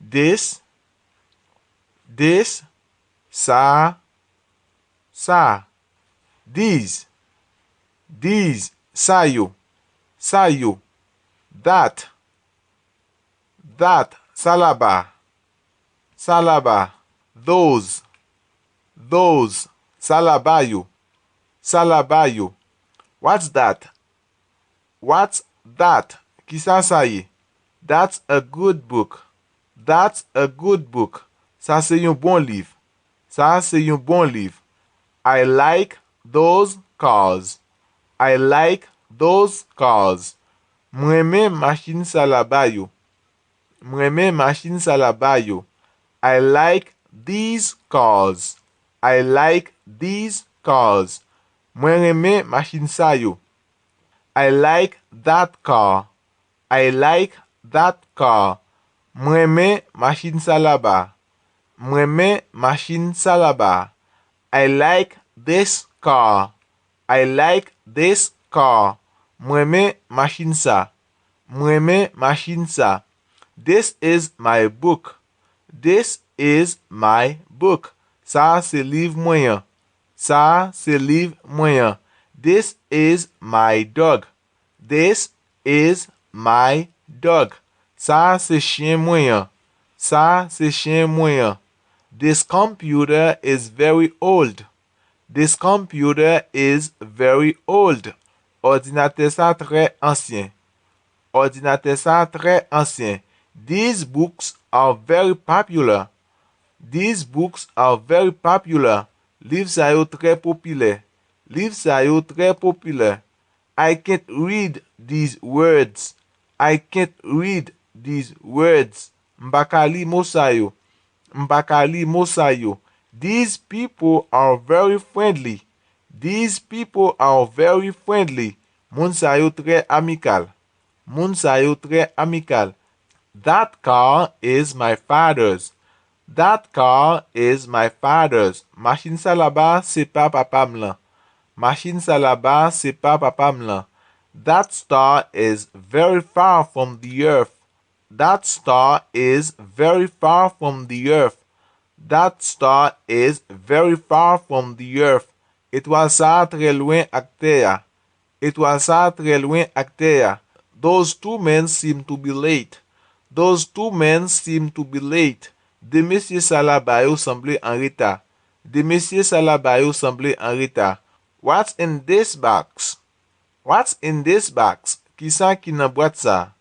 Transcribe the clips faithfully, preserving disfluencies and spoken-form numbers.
This, this, sa, sa. These, these, sa yo, sa yo. That, that, sa laba, sa laba. Those, those, sa laba yo, sa laba yo. What's that? What's that? Kisa sa ye? That's a good book. That's a good book. Sa se yon bon liv. Sa se yon bon liv. I like those cars. I like those cars. M renmen machin sa laba yo. M renmen machin sa laba yo. I like these cars. I like these cars. Mwen renmen machin sa yo. I like that car. I like that car. M renmen machin sa laba. M renmen machin sa laba. I like this car. I like this car. M renmen machin sa. M renmen machin sa. This is my book. This is my book. Sa a se liv mwen an. Sa a se liv mwen an. This is my dog. This is my dog. Sa a se chyen mwen an. Sa a se chyen mwen an. This computer is very old. This computer is very old. Òdinatè sa trè ansyen. Òdinatè sa trè ansyen. These books are very popular. These books are very popular. Liv sa yo trè popilè. Liv sa yo trè popilè. I can't read these words. I can't read these words. M pa ka li mo sa yo. M pa ka li mo sa yo. These people are very friendly. These people are very friendly. Moun sa yo trè amikal. Moun sa yo trè amikal. That car is my father's. That car is my father's. Machin sa laba se pa papa m lan. Machin sa laba se pa papa m lan. That star is very far from the earth. That star is very far from the earth. That star is very far from the earth. Etwal sa a trè lwen ak tè a. Etwal sa a trè lwen ak tè a. Those two men seem to be late. Those two men seem to be late. De mesye sa laba yo sanble an reta. De mesye sa laba yo sanble an reta. What's in this box? What's in this box? Kisa ki nan bwat sa?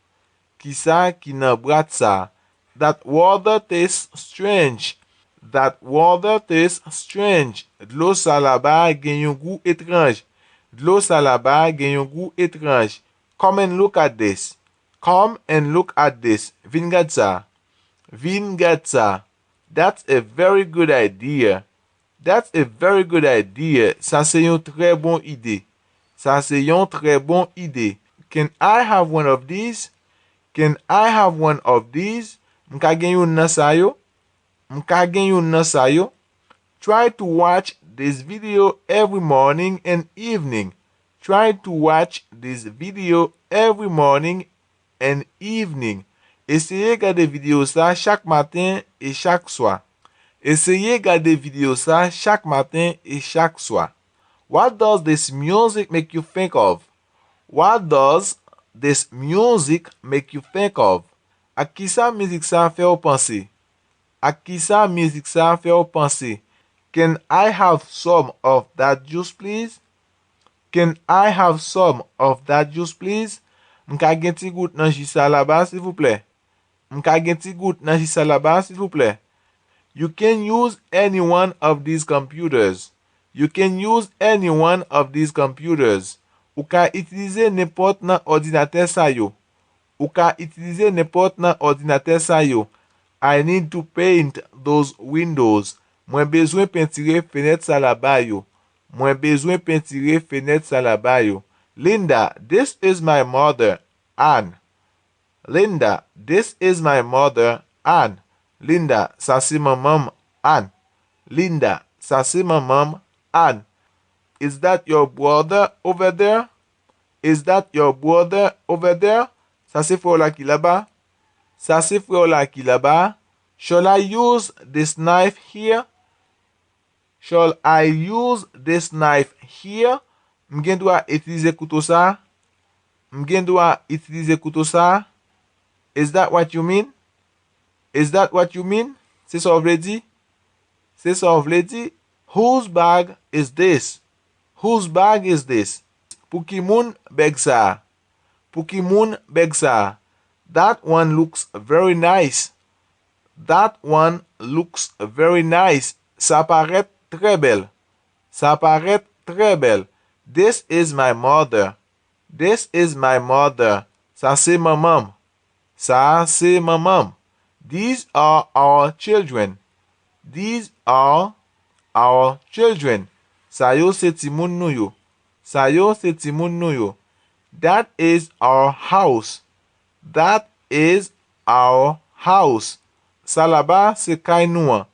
Kisa ki nan bwat sa? That water tastes strange. That water tastes strange. Dlo sa laba a gen yon gou etranj. Dlo sa laba a gen yon gou etranj. Come and look at this. Come and look at this. Vin gad sa. Vin gad sa. That's a very good idea. That's a very good idea. Sa se yon trè bon ide. Sa se yon trè bon ide. Can I have one of these? Can I have one of these? M ka gen youn nan sa yo? M ka gen youn nan sa yo? Try to watch this video every morning and evening. Try to watch this video every morning and evening. Eseye gade videyo sa chak maten e chak swa. Eseye gade videyo sa chak maten e chak swa. What does this music make you think of? What does this music make you think of? Ak kisa mizik sa fè w panse? Ak kisa mizik sa fè w panse? Can I have some of that juice, please? Can I have some of that juice, please? M ka gen ti gout nan ji sa laba, silvouplè? M ka gen ti gout nan ji sa laba, silvouplè? You can use any one of these computers. You can use any one of these computers. Ou ka itilize nenpòt nan òdinatè sa yo. Ou ka itilize nenpòt nan òdinatè sa yo. I need to paint those windows. Mwen bezwen pentire fenèt sa laba yo. Mwen bezwen pentire fenèt sa laba yo. Linda, this is my mother, Anne. Linda, this is my mother, Anne. Linda, sa se manman m, Anne. Linda, sa se manman m, Anne. Is that your brother over there? Is that your brother over there? Sa se frè w la ki laba? Sa se frè w la ki laba? Shall I use this knife here? Shall I use this knife here? M gen dwa itilize kouto sa a? M gen dwa itilize kouto sa a? Is that what you mean? Is that what you mean? Se sa w vle di? Se sa w vle di? Whose bag is this? Whose bag is this? Pou ki moun bèg sa a? Pou ki moun bèg sa a? That one looks very nice. That one looks very nice. Sa parèt trè bèl. Sa parèt trè bèl. This is my mother. This is my mother. Sa se manman m. Sa a se manman m. These are our children. These are our children. Sa yo se timoun nou yo. Sa yo se timoun nou yo. That is our house. That is our house. Sa laba se kay nou an.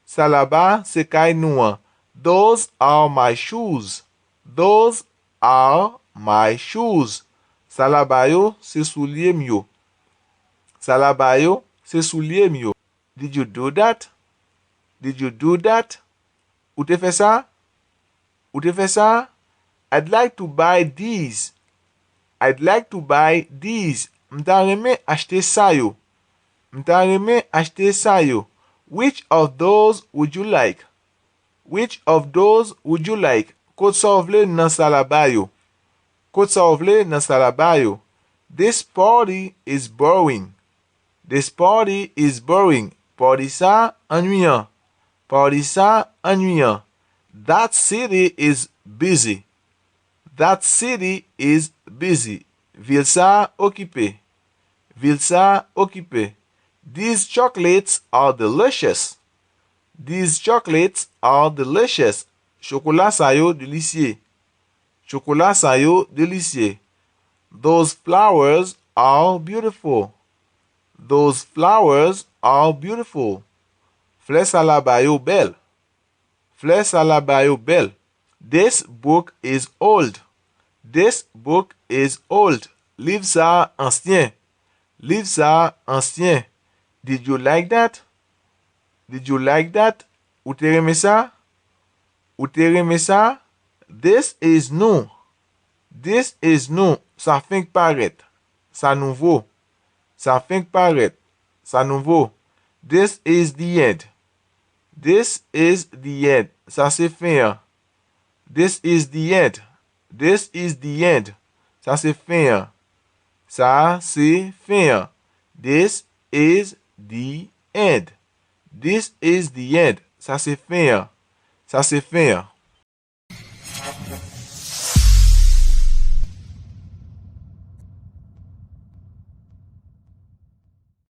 Sa laba se kay nou an. Those are my shoes. Those are my shoes. Sa laba yo se soulye m yo. Sa laba yo se soulye m yo. Did you do that? Did you do that? Ou te fè sa? Ou te fè sa? I'd like to buy these. I'd like to buy these. M ta renmen achte sa yo. M ta renmen achte sa yo. Which of those would you like? Which of those would you like? Kot sa w vle nan sa laba yo? Kot sa w vle nan sa laba yo? This party is boring. This party is boring. Pati sa a annwiyan. Pati sa a annwiyan. That city is busy. That city is busy. Vil sa a okipe. Vil sa a okipe. These chocolates are delicious. These chocolates are delicious. Chokola sa yo delisye. Chokola sa yo delisye. Those flowers are beautiful. Those flowers are beautiful. Flè sa laba yo bèl. Flè sa laba yo bèl. This book is old. This book is old. Liv sa a ansyen. Liv sa a ansyen. Did you like that? Did you like that? Ou te renmen sa? Ou te renmen sa? This is new. This is new. Sa fenk parèt. Sa nouvo. Sa fenk parèt. Sa nouvo. This is the end. This is the end. Sa se fen an. This is the end. This is the end. Sa se fen an. Sa se fen an. This is the end. This is the end. Sa se fen an. Sa se fen an.